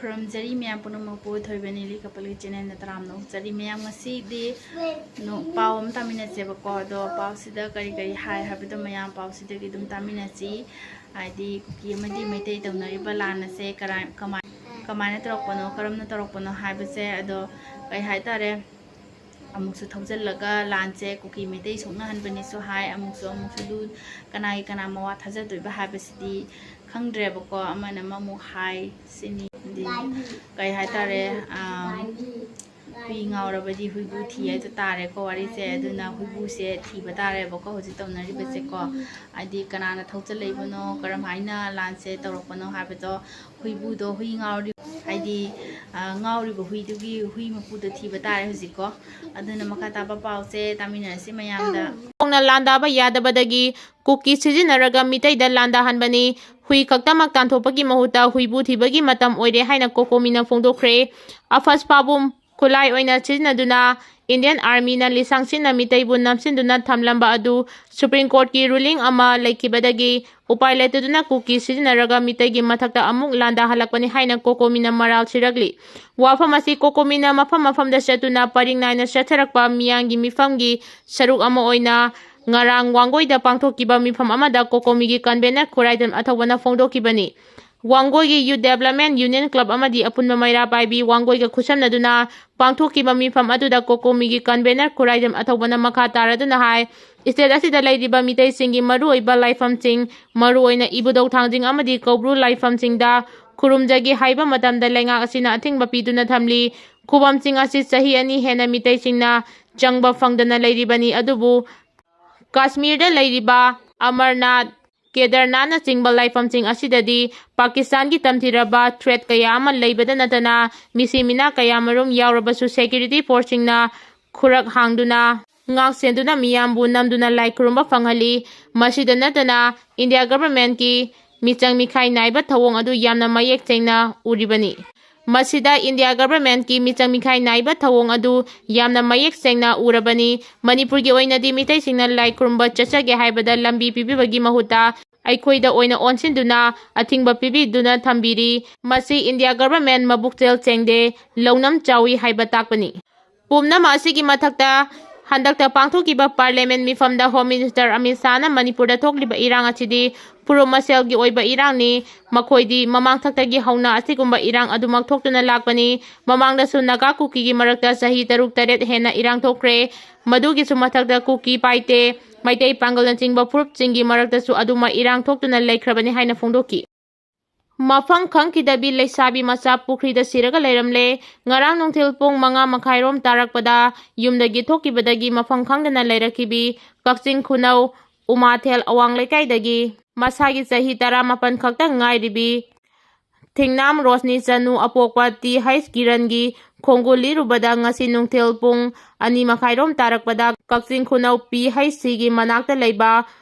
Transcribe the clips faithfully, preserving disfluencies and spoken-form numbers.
ꯈꯨꯔꯨꯝꯖꯔꯤ ꯃꯌꯥꯝ ꯄꯨꯝꯅꯃꯛꯄꯨ꯫ ꯊꯣꯏꯕ ꯅꯤꯂꯤ ꯀꯄꯂꯤ ꯆꯦꯅꯦꯜꯗ ꯇꯔꯥꯝꯅ ꯑꯣꯛꯆꯔꯤ꯫ ꯃꯌꯥꯝ, ꯉꯁꯤꯗꯤ ꯅꯣ-, ꯄꯥꯎ ꯑꯃ ꯇꯥꯃꯤꯟꯅꯁꯦꯕꯀꯣ꯫ ꯑꯗꯣ ꯄꯥꯎꯁꯤꯗ ꯀꯔꯤ ꯀꯔꯤ ꯍꯥꯏ ꯍꯥꯏꯕꯗꯣ ꯃꯌꯥꯝ ꯄꯥꯎꯁꯤꯗꯒꯤ ꯑꯗꯨꯝ ꯇꯥꯃꯤꯟꯅꯁꯤ꯫ ꯍꯥꯏꯗꯤ ꯀꯨꯀꯤ ꯑꯃꯗꯤ ꯃꯩꯇꯩ ꯇꯧꯅꯔꯤꯕ ꯂꯥꯟ ꯑꯁꯦ ꯀꯔꯥꯏ-, ꯀꯃꯥꯏ-, ꯀꯃꯥꯏꯅ ꯇꯧꯔꯛꯄꯅꯣ, ꯀꯔꯝꯅ ꯇꯧꯔꯛꯄꯅꯣ ꯍꯥꯏꯕꯁꯦ꯫ ꯑꯗꯣ ꯀꯩ ꯍꯥꯏꯇꯥꯔꯦ, ꯑꯃꯨꯛꯁꯨ ꯊꯧꯖꯤꯜꯂꯒ ꯂꯥꯟꯁꯦ ꯀꯨꯀꯤ ꯃꯩꯇꯩ ꯁꯣꯛꯅꯍꯟꯕꯅꯤꯁꯨ ꯍꯥꯏ, ꯑꯃꯨꯛꯁꯨ ꯑꯃꯨꯛꯁꯨ ꯂꯨ-, ꯀꯅꯥꯒꯤ ꯀꯅꯥ ꯃꯋꯥ ꯊꯥꯖꯗꯣꯏꯕ ꯍꯥꯏꯕꯁꯤꯗꯤ ꯈꯪꯗ꯭ꯔꯦꯕꯀꯣ꯫ ꯑꯃꯅ ꯑꯃꯃꯨꯛ ꯍꯥꯏ ꯁꯤꯅꯤ꯫ ꯑꯗꯤ ꯀꯩ ꯍꯥꯏꯇꯥꯔꯦ, ꯑꯥ, ꯍꯨꯏ ꯉꯥꯎꯔꯕꯗꯤ ꯍꯨꯏꯕꯨ ꯊꯤ ꯍꯥꯏꯗꯣ ꯇꯥꯔꯦꯀꯣ ꯋꯥꯔꯤꯁꯦ꯫ ꯑꯗꯨꯅ ꯍꯨꯏꯕꯨꯁꯦ ꯊꯤꯕ ꯇꯥꯔꯦꯕꯀꯣ ꯍꯧꯖꯤꯛ ꯇꯧꯅꯔꯤꯕꯁꯦꯀꯣ꯫ ꯍꯥꯏꯗꯤ ꯀꯅꯥꯅ ꯊꯧꯖꯤꯜꯂꯛꯏꯕꯅꯣ, ꯀꯔꯝ ꯍꯥꯏꯅ ꯂꯥꯟꯁꯦ ꯇꯧꯔꯛꯄꯅꯣ ꯍꯥꯏꯕꯗꯣ, ꯍꯨꯏꯕꯨꯗꯣ, ꯍꯨꯏ ꯉꯥꯎꯔꯤ-, ꯍꯥꯏꯗꯤ, ꯑ, ꯉꯥꯎꯔꯤꯕ ꯍꯨꯏꯗꯨꯒꯤ ꯍꯨꯏ ꯃꯄꯨꯗꯣ ꯊꯤꯕ ꯇꯥꯔꯦ ꯍꯧꯖꯤꯛꯀꯣ꯫ ꯑꯗꯨꯅ ꯃꯈꯥ ꯇꯥꯕ ꯄꯥꯎꯁꯦ ꯇꯥꯃꯤꯟꯅꯔꯁꯤ ꯃꯌꯥꯝꯗ꯫ ꯀꯣꯡꯅ ꯂꯥꯟꯗꯥꯕ ꯌꯥꯗꯕꯗꯒꯤ ꯀꯨꯀꯤ ꯁꯤꯖꯤꯟꯅꯔꯒ ꯃꯤꯇꯩꯗ ꯂꯥꯟꯗꯥꯍꯟꯕꯅꯤ꯫ ꯍꯨꯏ ꯈꯛꯇꯃꯛ ꯇꯥꯟꯊꯣꯛꯄꯒꯤ ꯃꯍꯨꯠꯇ ꯍꯨꯏꯕꯨ ꯊꯤꯕꯒꯤ ꯃꯇꯝ ꯑꯣꯏꯔꯦ ꯍꯥꯏꯅ ꯀꯣꯀꯣꯃꯤꯅ ꯐꯣꯡꯗꯣꯛꯈ꯭ꯔꯦ꯫ ꯑꯐꯁ ꯄꯥꯕꯨꯝ ꯈꯨꯠꯂꯥꯏ ꯑꯣꯏꯅ ꯁꯤꯖꯤꯟꯅꯗꯨꯅ ꯏꯟꯗꯤꯌꯟ ꯑꯥꯔꯃꯤꯅ ꯂꯤꯁꯥꯡꯁꯤꯟꯅ ꯃꯤꯇꯩꯕꯨ ꯅꯝꯁꯤꯟꯗꯨꯅ ꯊꯝꯂꯝꯕ ꯑꯗꯨ ꯁꯨꯄ꯭ꯔꯤꯝ ꯀꯣꯔꯠꯀꯤ ꯔꯨꯂꯤꯡ ꯑꯃ ꯂꯩꯈꯤꯕꯗꯒꯤ ꯎꯄꯥꯏ ꯂꯩꯇꯗꯨꯅ ꯀꯨꯀꯤ ꯁꯤꯖꯤꯟꯅꯔꯒ ꯃꯤꯇꯩꯒꯤ ꯃꯊꯛꯇ ꯑꯃꯨꯛ ꯂꯥꯟꯗꯥꯍꯜꯂꯛꯄꯅꯤ ꯍꯥꯏꯅ ꯀꯣꯀꯣꯃꯤꯅ ꯃꯔꯥꯜ ꯁꯤꯔꯛꯂꯤ꯫ ꯋꯥꯐꯝ ꯑꯁꯤ ꯀꯣꯀꯣꯃꯤꯅ ꯃꯐꯝ ꯃꯐꯝꯗ ꯆꯠꯇꯨꯅ ꯄꯔꯤꯡ ꯅꯥꯏꯅ ꯆꯠꯊꯔꯛꯄ ꯃꯤꯌꯥꯝꯒꯤ ꯃꯤꯐꯝꯒꯤ ꯁꯔꯨꯛ ꯑꯃ ꯑꯣꯏꯅ ꯉꯔꯥꯡ ꯋꯥꯡꯒꯣꯏꯗ ꯄꯥꯡꯊꯣꯛꯈꯤꯕ ꯃꯤꯐꯝ ꯑꯃꯗ ꯀꯣꯀꯣꯃꯤꯒꯤ ꯀꯟꯚꯦꯅꯔ ꯈꯨꯔꯥꯏꯗꯝ ꯑꯊꯧꯕꯅ ꯐꯣꯡꯗꯣꯛꯈꯤꯕꯅꯤ꯫ ꯋꯥꯡꯒꯣꯏꯒꯤ ꯌꯨꯠ ꯗꯦꯕꯂꯞꯃꯦꯟ ꯌꯨꯅꯤꯌꯟ ꯀ꯭ꯂꯕ ꯑꯃꯗꯤ ꯑꯄꯨꯟꯕ ꯃꯩꯔꯥ ꯄꯥꯏꯕꯤ ꯋꯥꯡꯒꯣꯏꯒ ꯈꯨꯠꯁꯝꯅꯗꯨꯅ ꯄꯥꯡꯊꯣꯛꯈꯤꯕ ꯃꯤꯐꯝ ꯑꯗꯨꯗ ꯀꯣꯀꯣꯃꯤꯒꯤ ꯀꯟꯚꯦꯅꯔ ꯈꯨꯔꯥꯏꯗꯝ ꯑꯊꯧꯕꯅ ꯃꯈꯥ ꯇꯥꯔꯗꯨꯅ ꯍꯥꯏ, ꯁ꯭ꯇꯦꯠ ꯑꯁꯤꯗ ꯂꯩꯔꯤꯕ ꯃꯤꯇꯩꯁꯤꯡꯒꯤ ꯃꯔꯨꯑꯣꯏꯕ ꯂꯥꯏꯐꯝꯁꯤꯡ, ꯃꯔꯨꯑꯣꯏꯅ ꯏꯕꯨꯙꯧ ꯊꯥꯡꯖꯤꯡ ꯑꯃꯗꯤ ꯀꯧꯕ꯭ꯔꯨ ꯂꯥꯏꯐꯝꯁꯤꯡꯗ ꯈꯨꯔꯨꯝꯖꯒꯦ ꯍꯥꯏꯕ ꯃꯇꯝꯗ ꯂꯩꯉꯥꯛ ꯑꯁꯤꯅ ꯑꯊꯤꯡꯕ ꯄꯤꯗꯨꯅ ꯊꯝꯂꯤ꯫ ꯈꯨꯕꯝꯁꯤꯡ ꯑꯁꯤ ꯆꯍꯤ ꯑꯅꯤ ꯍꯦꯟꯅ ꯃꯤꯇꯩꯁꯤꯡꯅ ꯆꯪꯕ ꯐꯪꯗꯅ ꯂꯩꯔꯤꯕꯅꯤ, ꯑꯗꯨꯕꯨ ꯀꯥꯁꯃꯤꯔꯗ ꯂꯩꯔꯤꯕ ꯑꯃꯔꯅꯥꯊ, ꯀꯦꯗꯔꯅꯥꯊꯅꯆꯤꯡꯕ ꯂꯥꯏꯐꯝꯁꯤꯡ ꯑꯁꯤꯗꯗꯤ ꯄꯥꯀꯤꯁꯇꯥꯟꯒꯤ ꯇꯝꯊꯤꯔꯕ threat ꯀꯌꯥ ꯑꯃ ꯂꯩꯕꯗ ꯅꯠꯇꯅ ꯃꯤꯁꯤ ꯃꯤꯅꯥ ꯀꯌꯥꯃꯔꯨꯝ ꯌꯥꯎꯔꯕꯁꯨ security forceꯁꯤꯡꯅ ꯈꯨꯔꯛ ꯍꯥꯡꯗꯨꯅ ꯉꯥꯛ ꯁꯦꯟꯗꯨꯅ ꯃꯤꯌꯥꯝꯕꯨ ꯅꯝꯗꯨꯅ ꯂꯥꯏ ꯈꯨꯔꯨꯝꯕ ꯐꯪꯍꯜꯂꯤ꯫ ꯃꯁꯤꯗ ꯅꯠꯇꯅ ꯏꯟꯗꯤꯌꯥ ꯒꯚꯔꯟꯃꯦꯟꯠꯀꯤ ꯃꯤꯆꯪ ꯃꯤꯈꯥꯏ ꯅꯥꯏꯕ ꯊꯧꯑꯣꯡ ꯑꯗꯨ ꯌꯥꯝꯅ ꯃꯌꯦꯛ ꯁꯦꯡꯅ ꯎꯔꯤꯕꯅꯤ꯫ ꯃꯁꯤꯗ ꯏꯟꯗꯤꯌꯥ ꯒꯚꯔꯟꯃꯦꯟꯠꯀꯤ ꯃꯤꯆꯪ ꯃꯤꯈꯥꯏ ꯅꯥꯏꯕ ꯊꯧꯑꯣꯡ ꯑꯗꯨ ꯌꯥꯝꯅ ꯃꯌꯦꯛ ꯁꯦꯡꯅ ꯎꯔꯕꯅꯤ꯫ ꯃꯅꯤꯄꯨꯔꯒꯤ ꯑꯣꯏꯅꯗꯤ ꯃꯤꯇꯩꯁꯤꯡꯅ ꯂꯥꯏ ꯈꯨꯔꯨꯝꯕ ꯆꯠꯆꯒꯦ ꯍꯥꯏꯕꯗ ꯂꯝꯕꯤ ꯄꯤꯕꯤꯕꯒꯤ ꯃꯍꯨꯠꯇ ꯑꯩꯈꯣꯏꯗ ꯑꯣꯏꯅ ꯑꯣꯟꯁꯤꯟꯗꯨꯅ ꯑꯊꯤꯡꯕ ꯄꯤꯕꯤꯗꯨꯅ ꯊꯝꯕꯤꯔꯤ꯫ ꯃꯁꯤ ꯏꯟꯗꯤꯌꯥ ꯒꯚꯔꯟꯃꯦꯟ ꯃꯕꯨꯛꯆꯦꯜ ꯁꯦꯡꯗꯦ, ꯂꯧꯅꯝ ꯆꯥꯎꯏ ꯍꯥꯏꯕ ꯇꯥꯛꯄꯅꯤ꯫ ꯄꯨꯝꯅꯃꯛ ꯑꯁꯤꯒꯤ ꯃꯊꯛꯇ, ꯍꯟꯗꯛꯇ ꯄꯥꯡꯊꯣꯛꯈꯤꯕ ꯄꯥꯔꯂꯤꯌꯥꯃꯦꯟ ꯃꯤꯐꯝꯗ ꯍꯣꯝ ꯃꯤꯅꯤꯁꯇꯔ ꯑꯃꯤꯠ ꯁꯥꯍꯅ ꯃꯅꯤꯄꯨꯔꯗ ꯊꯣꯛꯂꯤꯕ ꯏꯔꯥꯡ ꯑꯁꯤꯗꯤ ꯐꯨꯔꯨꯞ ꯃꯁꯦꯜꯒꯤ ꯑꯣꯏꯕ ꯏꯔꯥꯡꯅꯤ꯫ ꯃꯈꯣꯏꯗꯤ ꯃꯃꯥꯡꯊꯛꯇꯒꯤ ꯍꯧꯅ ꯑꯁꯤꯒꯨꯝꯕ ꯏꯔꯥꯡ ꯑꯗꯨꯃꯛ ꯊꯣꯛꯇꯨꯅ ꯂꯥꯛꯄꯅꯤ꯫ ꯃꯃꯥꯡꯗꯁꯨ ꯅꯥꯒꯥ ꯀꯨꯀꯤꯒꯤ ꯃꯔꯛꯇ ꯆꯍꯤ ꯇꯔꯨꯛ ꯇꯔꯦꯠ ꯍꯦꯟꯅ ꯏꯔꯥꯡ ꯊꯣꯛꯈ꯭ꯔꯦ꯫ ꯃꯗꯨꯒꯤꯁꯨ ꯃꯊꯛꯇ ꯀꯨꯀꯤ, ꯄꯥꯏꯇꯦ, ꯃꯩꯇꯩ ꯄꯥꯡꯒꯜꯅꯆꯤꯡꯕ ꯐꯨꯔꯨꯞꯁꯤꯡꯒꯤ ꯃꯔꯛꯇꯁꯨ ꯑꯗꯨꯃꯛ ꯏꯔꯥꯡ ꯊꯣꯛꯇꯨꯅ ꯂꯩꯈ꯭ꯔꯕꯅꯤ ꯍꯥꯏꯅ ꯐꯣꯡꯗꯣꯛꯈꯤ꯫ ꯃꯐꯝ ꯈꯪꯈꯤꯗꯕꯤ ꯂꯩꯁꯥꯕꯤ ꯃꯆꯥ ꯄꯨꯈ꯭ꯔꯤꯗ ꯁꯤꯔꯒ ꯂꯩꯔꯝꯂꯦ꯫ ꯉꯔꯥꯡ ꯅꯨꯡꯊꯤꯜ ꯄꯨꯡ ꯃꯉꯥ ꯃꯈꯥꯏꯔꯣꯝ ꯇꯥꯔꯛꯄꯗ ꯌꯨꯝꯗꯒꯤ ꯊꯣꯛꯈꯤꯕꯗꯒꯤ ꯃꯐꯝ ꯈꯪꯗꯅ ꯂꯩꯔꯛꯈꯤꯕꯤ ꯀꯛꯆꯤꯡ ꯈꯨꯅꯧ ꯎꯃꯥꯊꯦꯜ ꯑꯋꯥꯡ ꯂꯩꯀꯥꯏꯗꯒꯤ ꯃꯁꯥꯒꯤ ꯆꯍꯤ ꯇꯔꯥꯃꯥꯄꯟ ꯈꯛꯇ ꯉꯥꯏꯔꯤꯕꯤ ꯊꯤꯡꯅꯥꯝ ꯔꯣꯁꯅꯤ ꯆꯅꯨ ꯑꯄꯣꯛꯄ ꯇꯤ ꯍꯩꯆ ꯀꯤꯔꯟꯒꯤ ꯈꯣꯡꯒꯨꯜ ꯂꯤꯔꯨꯕꯗ ꯉꯁꯤ ꯅꯨꯡꯊꯤꯜ ꯄꯨꯡ ꯑꯅꯤ ꯃꯈꯥꯏꯔꯣꯝ ꯇꯥꯔꯛꯄꯗ ꯀꯛꯆꯤꯡ ꯈꯨꯅꯧ ꯄꯤ ꯍꯩꯆ ꯁꯤꯒꯤ ꯃꯅꯥꯛꯇ ꯂꯩꯕ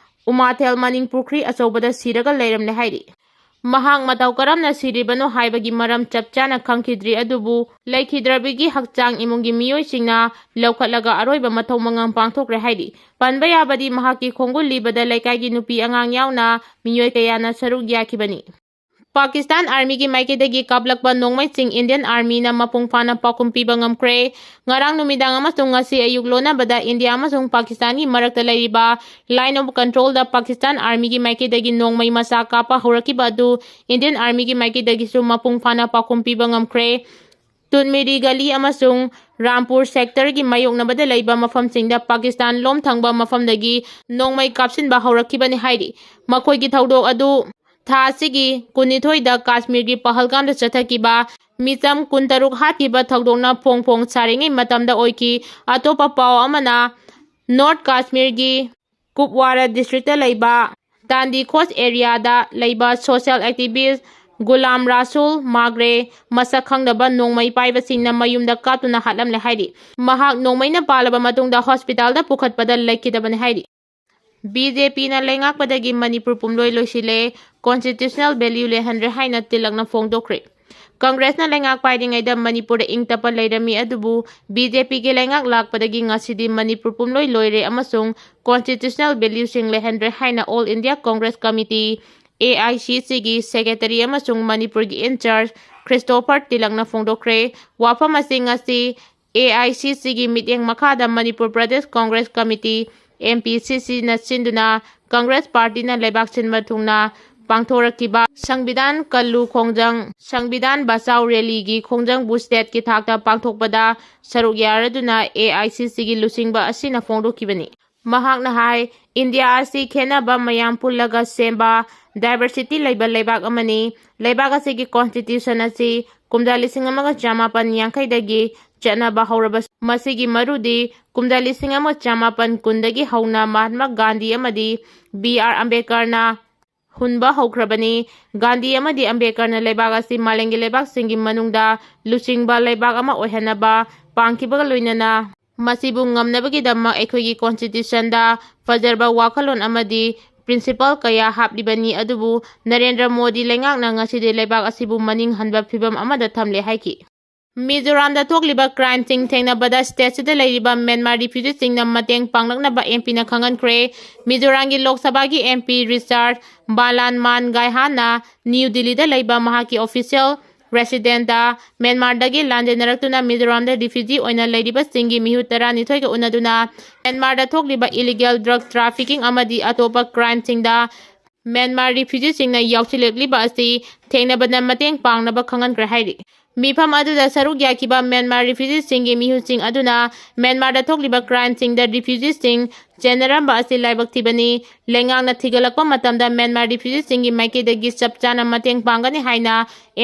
ꯎꯃꯥꯊꯦꯜ ꯃꯅꯤꯡ ꯄꯨꯈ꯭ꯔꯤ ꯑꯆꯧꯕꯗ ꯁꯤꯔꯒ ꯂꯩꯔꯝꯂꯦ ꯍꯥꯏꯔꯤ꯫ ꯃꯍꯥꯛ ꯃꯇꯧ ꯀꯔꯝꯅ ꯁꯤꯔꯤꯕꯅꯣ ꯍꯥꯏꯕꯒꯤ ꯃꯔꯝ ꯆꯞ ꯆꯥꯅ ꯈꯪꯈꯤꯗ꯭ꯔꯤ, ꯑꯗꯨꯕꯨ ꯂꯩꯈꯤꯗ꯭ꯔꯕꯤꯒꯤ ꯍꯛꯆꯥꯡ ꯏꯃꯨꯡꯒꯤ ꯃꯤꯑꯣꯏꯁꯤꯡꯅ ꯂꯧꯈꯠꯂꯒ ꯑꯔꯣꯏꯕ ꯃꯊꯧ ꯃꯉꯝ ꯄꯥꯡꯊꯣꯛꯈ꯭ꯔꯦ ꯍꯥꯏꯔꯤ꯫ ꯄꯟꯕ ꯌꯥꯕꯗꯤ ꯃꯍꯥꯛꯀꯤ ꯈꯣꯡꯒꯨꯜ ꯂꯤꯕꯗ ꯂꯩꯀꯥꯏꯒꯤ ꯅꯨꯄꯤ ꯑꯉꯥꯡ ꯌꯥꯎꯅ ꯃꯤꯑꯣꯏ ꯀꯌꯥꯅ ꯁꯔꯨꯛ ꯌꯥꯈꯤꯕꯅꯤ꯫ ꯄꯥꯀꯤꯁꯇꯥꯟ ꯑꯥꯔꯃꯤꯒꯤ ꯃꯥꯏꯀꯩꯗꯒꯤ ꯀꯥꯞꯂꯛꯄ ꯅꯣꯡꯃꯩꯁꯤꯡ ꯏꯟꯗꯤꯌꯟ ꯑꯥꯔꯃꯤꯅ ꯃꯄꯨꯡ ꯐꯥꯅ ꯄꯥꯎꯈꯨꯝ ꯄꯤꯕ ꯉꯝꯈ꯭ꯔꯦ꯫ ꯉꯔꯥꯡ ꯅꯨꯃꯤꯗꯥꯡ ꯑꯃꯁꯨꯡ ꯉꯁꯤ ꯑꯌꯨꯛ ꯂꯣꯟꯅꯕꯗ ꯏꯟꯗꯤꯌꯥ ꯑꯃꯁꯨꯡ ꯄꯥꯀꯤꯁꯇꯥꯟꯒꯤ ꯃꯔꯛꯇ ꯂꯩꯔꯤꯕ line of controlꯗ ꯄꯥꯀꯤꯁꯇꯥꯟ ꯑꯥꯔꯃꯤꯒꯤ ꯃꯥꯏꯀꯩꯗꯒꯤ ꯅꯣꯡꯃꯩ ꯃꯆꯥ ꯀꯥꯞꯄ ꯍꯧꯔꯛꯈꯤꯕ ꯑꯗꯨ ꯏꯟꯗꯤꯌꯟ ꯑꯥꯔꯃꯤꯒꯤ ꯃꯥꯏꯀꯩꯗꯒꯤꯁꯨ ꯃꯄꯨꯡ ꯐꯥꯅ ꯄꯥꯎꯈꯨꯝ ꯄꯤꯕ ꯉꯝꯈ꯭ꯔꯦ꯫ ꯇꯨꯟꯃꯤꯔꯤ ꯒꯂꯤ ꯑꯃꯁꯨꯡ ꯔꯥꯝꯄꯨꯔ ꯁꯦꯛꯇꯔꯒꯤ ꯃꯥꯌꯣꯛꯅꯕꯗ ꯂꯩꯕ ꯃꯐꯝꯁꯤꯡꯗ ꯄꯥꯀꯤꯁꯇꯥꯟ ꯂꯣꯝ ꯊꯪꯕ ꯃꯐꯝꯗꯒꯤ ꯅꯣꯡꯃꯩ ꯀꯥꯞꯁꯤꯟꯕ ꯍꯧꯔꯛꯈꯤꯕꯅꯤ ꯍꯥꯏꯔꯤ꯫ ꯃꯈꯣꯏꯒꯤ ꯊꯧꯗꯣꯛ ꯑꯗꯨ ꯊꯥ ꯑꯁꯤꯒꯤ ꯀꯨꯟꯅꯤꯊꯣꯏꯗ ꯀꯥꯁꯃꯤꯔꯒꯤ ꯄꯍꯜꯒꯥꯝꯗ ꯆꯠꯊꯈꯤꯕ ꯃꯤꯆꯝ ꯀꯨꯟꯇꯔꯨꯛ ꯍꯥꯠꯈꯤꯕ ꯊꯧꯗꯣꯛꯅ ꯐꯣꯡ ꯐꯣꯡ ꯁꯥꯔꯤꯉꯩ ꯃꯇꯝꯗ ꯑꯣꯏꯈꯤ꯫ ꯑꯇꯣꯞꯄ ꯄꯥꯎ ꯑꯃꯅ, ꯅꯣꯔꯠ ꯀꯥꯁꯃꯤꯔꯒꯤ ꯀꯨꯞꯋꯥꯔꯥ ꯗꯤꯁꯇ꯭ꯔꯤꯛꯇ ꯂꯩꯕ ꯇꯥꯟꯗꯤꯈꯣꯁ ꯑꯦꯔꯤꯌꯥꯗ ꯂꯩꯕ social activist ꯒꯨꯂꯥꯝ ꯔꯥꯁꯨꯜ ꯃꯥꯒ꯭ꯔꯦ ꯃꯁꯛ ꯈꯪꯗꯕ ꯅꯣꯡꯃꯩ ꯄꯥꯏꯕꯁꯤꯡꯅ ꯃꯌꯨꯝꯗ ꯀꯥꯞꯇꯨꯅ ꯍꯥꯠꯂꯝꯂꯦ ꯍꯥꯏꯔꯤ꯫ ꯃꯍꯥꯛ ꯅꯣꯡꯃꯩꯅ ꯄꯥꯜꯂꯕ ꯃꯇꯨꯡꯗ ꯍꯣꯁꯄꯤꯇꯥꯜꯗ ꯄꯨꯈꯠꯄꯗ ꯂꯩꯈꯤꯗꯕꯅꯤ ꯍꯥꯏꯔꯤ꯫ ꯕꯤ ꯖꯦ ꯄꯤꯅ ꯂꯩꯉꯥꯛꯄꯗꯒꯤ ꯃꯅꯤꯄꯨꯔ ꯄꯨꯝꯂꯣꯏ ꯂꯣꯏꯁꯤꯜꯂꯦ, constitutional value ꯂꯩꯍꯟꯗ꯭ꯔꯦ ꯍꯥꯏꯅ ꯇꯤꯂꯛꯅ ꯐꯣꯡꯗꯣꯛꯈ꯭ꯔꯦ꯫ ꯀꯪꯒ꯭ꯔꯦꯁꯅ ꯂꯩꯉꯥꯛ ꯄꯥꯏꯔꯤꯉꯩꯗ ꯃꯅꯤꯄꯨꯔꯗ ꯏꯪ ꯇꯞꯄ ꯂꯩꯔꯝꯃꯤ, ꯑꯗꯨꯕꯨ ꯕꯤ ꯖꯦ ꯄꯤꯒꯤ ꯂꯩꯉꯥꯛ ꯂꯥꯛꯄꯗꯒꯤ ꯉꯁꯤꯗꯤ ꯃꯅꯤꯄꯨꯔ ꯄꯨꯝꯂꯣꯏ ꯂꯣꯏꯔꯦ ꯑꯃꯁꯨꯡ constitutional valueꯁꯤꯡ ꯂꯩꯍꯟꯗ꯭ꯔꯦ ꯍꯥꯏꯅ All India Congress Committee, A I C Cꯒꯤ secretary ꯑꯃꯁꯨꯡ ꯃꯅꯤꯄꯨꯔꯒꯤ in charge ꯈ꯭ꯔꯤꯁꯇꯣꯐꯔ ꯇꯤꯂꯛꯅ ꯐꯣꯡꯗꯣꯛꯈ꯭ꯔꯦ꯫ ꯋꯥꯐꯝ ꯑꯁꯤ ꯉꯁꯤ A I C Cꯒꯤ ꯃꯤꯠꯌꯦꯡ ꯃꯈꯥꯗ Manipur Pradesh Congress committee, M P C Cꯅ ꯁꯤꯟꯗꯨꯅ ꯀꯪꯒ꯭ꯔꯦꯁ ꯄꯥꯔꯇꯤꯅ ꯂꯩꯕꯥꯛ ꯁꯤꯟꯕ ꯊꯨꯡꯅ ꯄꯥꯡꯊꯣꯔꯛꯈꯤꯕ ꯁꯪꯕꯤꯙꯥꯟ ꯀꯜꯂꯨ ꯈꯣꯡꯖꯪ, ꯁꯪꯕꯤꯙꯥꯟ ꯕꯆꯥꯎ ꯔꯦꯂꯤꯒꯤ ꯈꯣꯡꯖꯪꯕꯨ stateꯀꯤ ꯊꯥꯛꯇ ꯄꯥꯡꯊꯣꯛꯄꯗ ꯁꯔꯨꯛ ꯌꯥꯔꯗꯨꯅ A I C Cꯒꯤ ꯂꯨꯆꯤꯡꯕ ꯑꯁꯤꯅ ꯐꯣꯡꯗꯣꯛꯈꯤꯕꯅꯤ꯫ ꯃꯍꯥꯛꯅ ꯍꯥꯏ, ꯏꯟꯗꯤꯌꯥ ꯑꯁꯤ ꯈꯦꯠꯅꯕ ꯃꯌꯥꯝ ꯄꯨꯜꯂꯒ ꯁꯦꯝꯕ diversity ꯂꯩꯕ ꯂꯩꯕꯥꯛ ꯑꯃꯅꯤ꯫ ꯂꯩꯕꯥꯛ ꯑꯁꯤꯒꯤ constitution ꯑꯁꯤ ꯀꯨꯝꯖꯥ ꯂꯤꯁꯤꯡ ꯑꯃꯒ ꯆꯃꯥꯄꯟ ꯌꯥꯡꯈꯩꯗꯒꯤ ꯆꯠꯅꯕ ꯍꯧꯔꯕꯁꯨ, ꯃꯁꯤꯒꯤ ꯃꯔꯨꯗꯤ ꯀꯨꯝꯖꯥ ꯂꯤꯁꯤꯡ ꯑꯃ ꯆꯃꯥꯄꯟ ꯀꯨꯟꯗꯒꯤ ꯍꯧꯅ ꯃꯍꯥꯠꯃꯥ ꯒꯥꯟꯙꯤ ꯑꯃꯗꯤ B R ꯑꯝꯕꯦꯗꯀꯔꯅ ꯍꯨꯟꯕ ꯍꯧꯈ꯭ꯔꯕꯅꯤ꯫ ꯒꯥꯟꯙꯤ ꯑꯃꯗꯤ ꯑꯝꯕꯦꯗꯀꯔꯅ ꯂꯩꯕꯥꯛ ꯑꯁꯤ ꯃꯥꯂꯦꯝꯒꯤ ꯂꯩꯕꯥꯛꯁꯤꯡꯒꯤ ꯃꯅꯨꯡꯗ ꯂꯨꯆꯤꯡꯕ ꯂꯩꯕꯥꯛ ꯑꯃ ꯑꯣꯏꯍꯟꯅꯕ ꯄꯥꯡꯈꯤꯕꯒ ꯂꯣꯏꯅꯅ, ꯃꯁꯤꯕꯨ ꯉꯝꯅꯕꯒꯤꯗꯃꯛ ꯑꯩꯈꯣꯏꯒꯤ constitutionꯗ ꯐꯖꯔꯕ ꯋꯥꯈꯜꯂꯣꯟ ꯑꯃꯗꯤ principle ꯀꯌꯥ ꯍꯥꯞꯂꯤꯕꯅꯤ, ꯑꯗꯨꯕꯨ ꯅꯔꯦꯟꯗ꯭ꯔ ꯃꯣꯗꯤ ꯂꯩꯉꯥꯛꯅ ꯉꯁꯤꯗꯤ ꯂꯩꯕꯥꯛ ꯑꯁꯤꯕꯨ ꯃꯅꯤꯡ ꯍꯟꯕ ꯐꯤꯚꯝ ꯑꯃꯗ ꯊꯝꯂꯦ ꯍꯥꯏꯈꯤ꯫ ꯃꯤꯖꯣꯔꯥꯝꯗ ꯊꯣꯛꯂꯤꯕ crimeꯁꯤꯡ ꯊꯦꯡꯅꯕꯗ stateꯁꯤꯗ ꯂꯩꯔꯤꯕ ꯃ꯭ꯌꯥꯟꯃꯥꯔ refugeeꯁꯤꯡꯅ ꯃꯇꯦꯡ ꯄꯥꯡꯂꯛꯅꯕ M Pꯅ ꯈꯪꯍꯟꯈ꯭ꯔꯦ꯫ ꯃꯤꯖꯣꯔꯥꯝꯒꯤ ꯂꯣꯛ ꯁꯚꯥꯒꯤ M P ꯔꯤꯆꯥꯔꯗ ꯕꯥꯂꯥꯟꯃꯥꯟ ꯒꯥꯏꯍꯥꯟꯅ ꯅ꯭ꯌꯨ ꯗꯤꯜꯂꯤꯗ ꯂꯩꯕ ꯃꯍꯥꯛꯀꯤ official residentꯇ ꯃ꯭ꯌꯥꯟꯃꯥꯔꯗꯒꯤ ꯂꯥꯟꯖꯦꯟꯅꯔꯛꯇꯨꯅ ꯃꯤꯖꯣꯔꯥꯝꯗ refugee ꯑꯣꯏꯅ ꯂꯩꯔꯤꯕꯁꯤꯡꯒꯤ ꯃꯤꯍꯨꯠ ꯇꯔꯥꯅꯤꯊꯣꯏꯒ ꯎꯅꯗꯨꯅ ꯃ꯭ꯌꯥꯟꯃꯥꯔꯗ ꯊꯣꯛꯂꯤꯕ illegal drug trafficking ꯑꯃꯗꯤ ꯑꯇꯣꯞꯄ crimeꯁꯤꯡꯗ ꯃ꯭ꯌꯥꯟꯃꯥꯔ refugeeꯁꯤꯡꯅ ꯌꯥꯎꯁꯤꯜꯂꯛꯂꯤꯕ ꯑꯁꯤ ꯊꯦꯡꯅꯕꯗ ꯃꯇꯦꯡ ꯄꯥꯡꯅꯕ ꯈꯪꯍꯟꯈ꯭ꯔꯦ ꯍꯥꯏꯔꯤ꯫ ꯃꯤꯐꯝ ꯑꯗꯨꯗ ꯁꯔꯨꯛ ꯌꯥꯈꯤꯕ ꯃ꯭ꯌꯥꯟꯃꯥꯔ refugeeꯁꯤꯡꯒꯤ ꯃꯤꯍꯨꯠꯁꯤꯡ ꯑꯗꯨꯅ ꯃ꯭ꯌꯥꯟꯃꯥꯔꯗ ꯊꯣꯛꯂꯤꯕ crimeꯁꯤꯡꯗ refugeeꯁꯤꯡ ꯆꯦꯟꯅꯔꯝꯕ ꯑꯁꯤ ꯂꯥꯏꯕꯛ ꯊꯤꯕꯅꯤ꯫ ꯂꯩꯉꯥꯛꯅ ꯊꯤꯒꯠꯂꯛꯄ ꯃꯇꯝꯗ ꯃ꯭ꯌꯥꯟꯃꯥꯔ refugeeꯁꯤꯡꯒꯤ ꯃꯥꯏꯀꯩꯗꯒꯤ ꯆꯞ ꯆꯥꯅ ꯃꯇꯦꯡ ꯄꯥꯡꯒꯅꯤ ꯍꯥꯏꯅ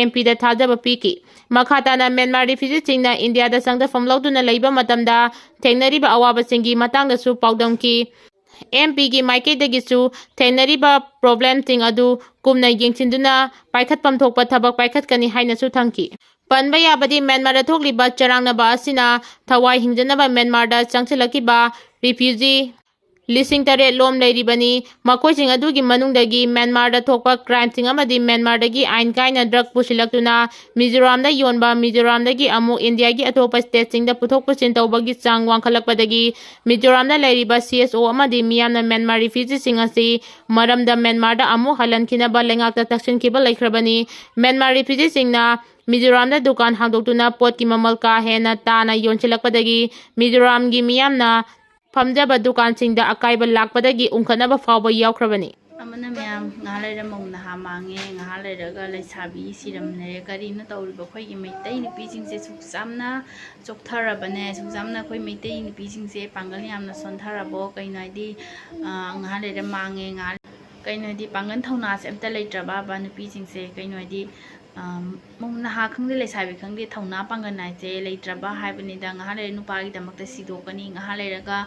M Pꯗ ꯊꯥꯖꯕ ꯄꯤꯈꯤ꯫ ꯃꯈꯥ ꯇꯥꯅ ꯃ꯭ꯌꯥꯟꯃꯥꯔ refugeeꯁꯤꯡꯅ ꯏꯟꯗꯤꯌꯥꯗ ꯆꯪꯖꯐꯝ ꯂꯧꯗꯨꯅ ꯂꯩꯕ ꯃꯇꯝꯗ ꯊꯦꯡꯅꯔꯤꯕ ꯑꯋꯥꯕꯁꯤꯡꯒꯤ ꯃꯇꯥꯡꯗꯁꯨ ꯄꯥꯎꯗꯝꯈꯤ꯫ M Pꯒꯤ ꯃꯥꯏꯀꯩꯗꯒꯤꯁꯨ ꯊꯦꯡꯅꯔꯤꯕ problemꯁꯤꯡ ꯑꯗꯨ ꯀꯨꯞꯅ ꯌꯦꯡꯁꯤꯟꯗꯨꯅ ꯄꯥꯏꯈꯠꯐꯝ ꯊꯣꯛꯄ ꯊꯕꯛ ꯄꯥꯏꯈꯠꯀꯅꯤ ꯍꯥꯏꯅꯁꯨ ꯊꯝꯈꯤ꯫ ꯄꯟꯕ ꯌꯥꯕꯗꯤ ꯃ꯭ꯌꯥꯟꯃꯥꯔꯗ ꯊꯣꯛꯂꯤꯕ ꯆꯔꯥꯡꯅꯕ ꯑꯁꯤꯅ ꯊꯋꯥꯏ ꯍꯤꯡꯖꯅꯕ ꯃ꯭ꯌꯥꯟꯃꯥꯔꯗ ꯆꯪꯁꯤꯜꯂꯛꯈꯤꯕ refugee ꯂꯤꯁꯤꯡ ꯇꯔꯦꯠ ꯂꯣꯝ ꯂꯩꯔꯤꯕꯅꯤ꯫ ꯃꯈꯣꯏꯁꯤꯡ ꯑꯗꯨꯒꯤ ꯃꯅꯨꯡꯗꯒꯤ ꯃ꯭ꯌꯥꯟꯃꯥꯔꯗ ꯊꯣꯛꯄ ꯀ꯭ꯔꯥꯏꯝꯁꯤꯡ ꯑꯃꯗꯤ ꯃ꯭ꯌꯥꯟꯃꯥꯔꯗꯒꯤ ꯑꯥꯏꯟ ꯀꯥꯏꯅ ꯗ꯭ꯔꯒ ꯄꯨꯁꯤꯜꯂꯛꯇꯨꯅ ꯃꯤꯖꯣꯔꯥꯝꯗ ꯌꯣꯟꯕ, ꯃꯤꯖꯣꯔꯥꯝꯗꯒꯤ ꯑꯃꯨꯛ ꯏꯟꯗꯤꯌꯥꯒꯤ ꯑꯇꯣꯞꯄ ꯁ꯭ꯇꯦꯠꯁꯤꯡꯗ ꯄꯨꯊꯣꯛ ꯄꯨꯁꯤꯟ ꯇꯧꯕꯒꯤ ꯆꯥꯡ ꯋꯥꯡꯈꯠꯂꯛꯄꯗꯒꯤ ꯃꯤꯖꯣꯔꯥꯝꯗ ꯂꯩꯔꯤꯕ ꯁꯤ ꯑꯦꯁ ꯑꯣ ꯑꯃꯗꯤ ꯃꯤꯌꯥꯝꯅ ꯃ꯭ꯌꯥꯟꯃꯥꯔ ꯔꯤꯐ꯭ꯌꯨꯖꯤꯁꯤꯡ ꯑꯁꯤ ꯃꯔꯝꯗ ꯃ꯭ꯌꯥꯟꯃꯥꯔꯗ ꯑꯃꯨꯛ ꯍꯜꯍꯟꯈꯤꯅꯕ ꯂꯩꯉꯥꯛꯇ ꯇꯛꯁꯤꯟꯈꯤꯕ ꯂꯩꯈ꯭ꯔꯕꯅꯤ꯫ ꯃ꯭ꯌꯥꯟꯃꯥꯔ ꯔꯤꯐ꯭ꯌꯨꯖꯤꯁꯤꯡꯅ ꯃꯤꯖꯣꯔꯥꯝꯗ ꯗꯨꯀꯥꯟ ꯍꯥꯡꯗꯣꯛꯇꯨꯅ ꯄꯣꯠꯀꯤ ꯃꯃꯜ ꯀꯥ ꯍꯦꯟꯅ ꯇꯥꯅ ꯌꯣꯟꯁꯤꯜꯂꯛꯄꯗꯒꯤ ꯃꯤꯖꯣꯔꯥꯝꯒꯤ ꯃꯤꯌꯥꯝꯅ ꯐꯝꯖꯕ ꯗꯨꯀꯥꯟꯁꯤꯡꯗ ꯑꯀꯥꯏꯕ ꯂꯥꯛꯄꯗꯒꯤ ꯎꯪꯈꯠꯅꯕ ꯐꯥꯎꯕ ꯌꯥꯎꯈ꯭ꯔꯕꯅꯤ꯫ ꯑꯃꯅ ꯃꯌꯥꯝ, ꯉꯥꯏꯍꯥꯛ ꯂꯩꯔ ꯃꯧ ꯅꯍꯥ ꯃꯥꯡꯉꯦ, ꯉꯥꯏꯍꯥꯛ ꯂꯩꯔꯒ ꯂꯩꯁꯥꯕꯤ ꯁꯤꯔꯝꯂꯦ꯫ ꯀꯔꯤꯅꯣ ꯇꯧꯔꯤꯕ? ꯑꯩꯈꯣꯏꯒꯤ ꯃꯩꯇꯩ ꯅꯨꯄꯤꯁꯤꯡꯁꯦ ꯁꯨꯛ ꯌꯥꯝꯅ ꯆꯣꯛꯊꯔꯕꯅꯦ, ꯁꯨꯛ ꯌꯥꯝꯅ ꯑꯩꯈꯣꯏ ꯃꯩꯇꯩ ꯅꯨꯄꯤꯁꯤꯡꯁꯦ ꯄꯥꯡꯒꯜ ꯌꯥꯝꯅ ꯁꯣꯟꯊꯔꯕꯣ? ꯀꯩꯅꯣ ꯍꯥꯏꯗꯤ, ꯑ, ꯉꯥꯏꯍꯥꯛ ꯂꯩꯔ ꯃꯥꯡꯉꯦ, ꯉꯥꯏꯍꯥꯛ, ꯀꯩꯅꯣ ꯍꯥꯏꯗꯤ ꯄꯥꯡꯒꯜ ꯊꯧꯅꯥꯁꯦ ꯑꯝꯇ ꯂꯩꯇ꯭ꯔꯕꯕ ꯅꯨꯄꯤꯁꯤꯡꯁꯦ? ꯀꯩꯅꯣ ꯍꯥꯏꯗꯤ, ꯑ, ꯃꯧ ꯅꯍꯥ ꯈꯪꯗꯦ, ꯂꯩꯁꯥꯕꯤ ꯈꯪꯗꯦ, ꯊꯧꯅꯥ ꯄꯥꯡꯒꯜ ꯍꯥꯏꯁꯦ ꯂꯩꯇ꯭ꯔꯕ ꯍꯥꯏꯕꯅꯤꯗ꯫ ꯉꯥꯏꯍꯥꯛ ꯂꯩꯔ ꯅꯨꯄꯥꯒꯤꯗꯃꯛꯇ ꯁꯤꯗꯣꯛꯀꯅꯤ, ꯉꯥꯏꯍꯥꯛ ꯂꯩꯔꯒ,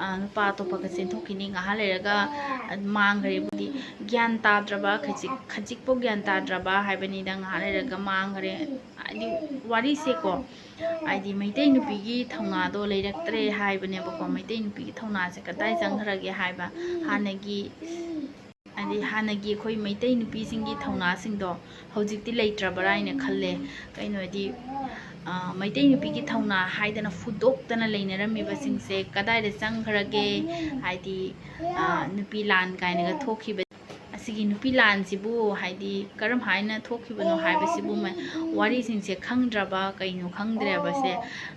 ꯑ, ꯅꯨꯄꯥ ꯑꯇꯣꯞꯄꯒ ꯆꯦꯟꯊꯣꯛꯈꯤꯅꯤ, ꯉꯥꯏꯍꯥꯛ ꯂꯩꯔꯒ, ꯑ, ꯃꯥꯡꯈ꯭ꯔꯦꯕꯨꯗꯤ꯫ ꯒ꯭ꯌꯥꯟ ꯇꯥꯗ꯭ꯔꯕ, ꯈꯖꯤꯛ, ꯈꯖꯤꯛꯄꯨ ꯒ꯭ꯌꯥꯟ ꯇꯥꯗ꯭ꯔꯕ ꯍꯥꯏꯕꯅꯤꯗ, ꯉꯥꯏꯍꯥꯛ ꯂꯩꯔꯒ ꯃꯥꯡꯈ꯭ꯔꯦ꯫ ꯍꯥꯏꯗꯤ ꯋꯥꯔꯤꯁꯦꯀꯣ, ꯍꯥꯏꯗꯤ ꯃꯩꯇꯩ ꯅꯨꯄꯤꯒꯤ ꯊꯧꯅꯥꯗꯣ ꯂꯩꯔꯛꯇ꯭ꯔꯦ ꯍꯥꯏꯕꯅꯦꯕꯀꯣ꯫ ꯃꯩꯇꯩ ꯅꯨꯄꯤꯒꯤ ꯊꯧꯅꯥꯁꯦ ꯀꯗꯥꯏ ꯆꯪꯈ꯭ꯔꯒꯦ ꯍꯥꯏꯕ, ꯍꯥꯟꯅꯒꯤ, ꯍꯥꯏꯗꯤ ꯍꯥꯟꯅꯒꯤ ꯑꯩꯈꯣꯏ ꯃꯩꯇꯩ ꯅꯨꯄꯤꯁꯤꯡꯒꯤ ꯊꯧꯅꯥꯁꯤꯡꯗꯣ ꯍꯧꯖꯤꯛꯇꯤ ꯂꯩꯇ꯭ꯔꯕ꯭ꯔꯥ ꯍꯥꯏꯅ ꯈꯜꯂꯦ꯫ ꯀꯩꯅꯣꯗꯤ, ꯑ, ꯃꯩꯇꯩ ꯅꯨꯄꯤꯒꯤ ꯊꯧꯅꯥ ꯍꯥꯏꯗꯅ ꯐꯨꯗꯣꯛꯇꯅ ꯂꯩꯅꯔꯝꯃꯤꯕꯁꯤꯡꯁꯦ ꯀꯗꯥꯏꯗ ꯆꯪꯈ꯭ꯔꯒꯦ? ꯍꯥꯏꯗꯤ, ꯑ, ꯅꯨꯄꯤ ꯂꯥꯟ ꯀꯥꯏꯅꯒ ꯊꯣꯛꯈꯤꯕ ꯑꯁꯤꯒꯤ ꯅꯨꯄꯤ ꯂꯥꯟꯁꯤꯕꯨ ꯍꯥꯏꯗꯤ ꯀꯔꯝ ꯍꯥꯏꯅ ꯊꯣꯛꯈꯤꯕꯅꯣ ꯍꯥꯏꯕꯁꯤꯕꯨ ꯃ-, ꯋꯥꯔꯤꯁꯤꯡꯁꯦ ꯈꯪꯗ꯭ꯔꯕ, ꯀꯩꯅꯣ ꯈꯪꯗ꯭ꯔꯦꯕꯁꯦ꯫